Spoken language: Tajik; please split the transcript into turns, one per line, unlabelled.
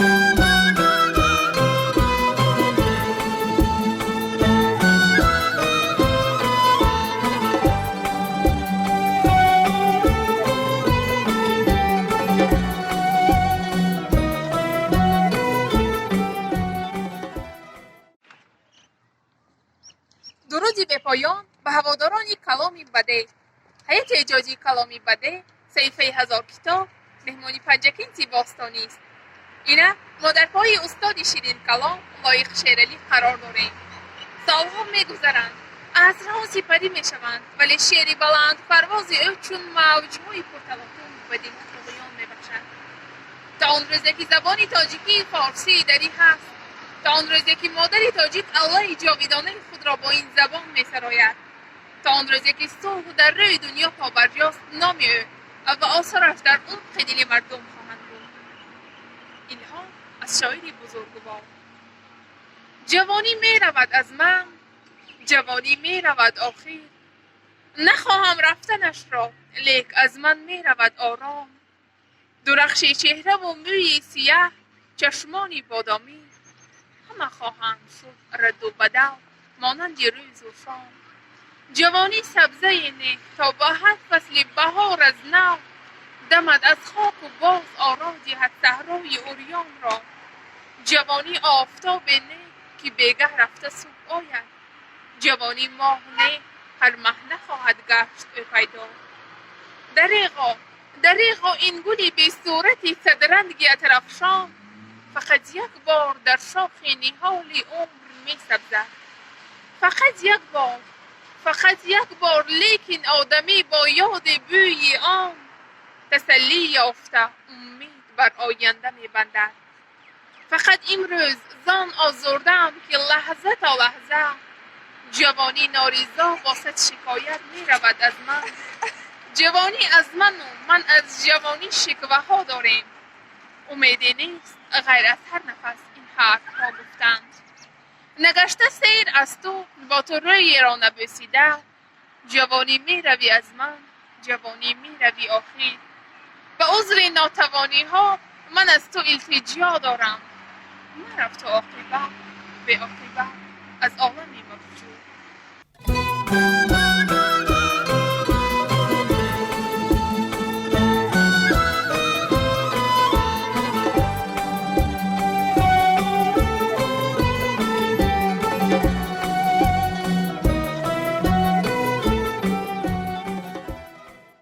Дуруди бепоён ба ҳаводорони Каломи Бадеъ. Ҳайати эҷодии Каломи Бадеъ, саҳифаи ҳазор китоб, меҳмони Панҷакенти бостонист. Инак мо дар пои устоди ширинкалом Лоиқ Шералӣ қарор дорем. Солҳо мегузаранд, асрҳо сипарӣ мешаванд, вале шеъри баландпарвози ӯ чун мавҷҳои пурталотум ба дил туғён мебахшад. То он рӯзе ки забони тоҷикии форсии дарӣ ҳаст, то он рӯзе ки модари тоҷик аллаи ҷовидонаи худро бо ин забон месарояд, то он рӯзе ки сулҳ дар рӯи дунё побарҷост, номи ӯ ва осораш дар умқи дили мардум хоҳанд буд. Илҳом аз шоири бузургвор. Ҷавонӣ меравад аз ман, ҷавонӣ меравад охир. Нахоҳам рафтанашро, лек аз ман меравад ором. Дурахши чеҳраву мӯи сияҳ, чашмони бодомӣ, ҳама хоҳанд шуд радду бадал монанди рӯзу шом. Ҷавонӣ сабзае не, то ба ҳар фасли баҳор аз нав дамад аз хоку боз оро диҳад саҳрои урёнро. Ҷавонӣ офтобе не, ки бегаҳ рафта субҳ ояд. Ҷавонӣ моҳ не, ҳар маҳ нахоҳад гашт ӯ пайдо. Дареғо, дареғо ин гули бесурати садранги атрафшон фақат як бор дар шохи ниҳоли умр месабзад. Фақат як бор, фақат як бор, лекин одамӣ бо ёди бӯи он тасаллӣ ёфта умед бар оянда мебандад. Фақат имрӯз зон озурдаам, ки лаҳза то лаҳза ҷавонӣ норизо бо сад шикоят меравад аз ман. Ҷавонӣ аз ману ман аз ҷавонӣ шикваҳо дорем. Умеде нест ғайр аз ҳар нафас ин ҳарфҳо гуфтанд. Нагашта сер аз ту, бо ту рӯеро набӯсида, ҷавонӣ меравӣ аз ман, ҷавонӣ меравӣ охир. Ба узри нотавониҳо ман аз ту илтиҷо дорам. Марав ту оқибат, беоқибат аз олами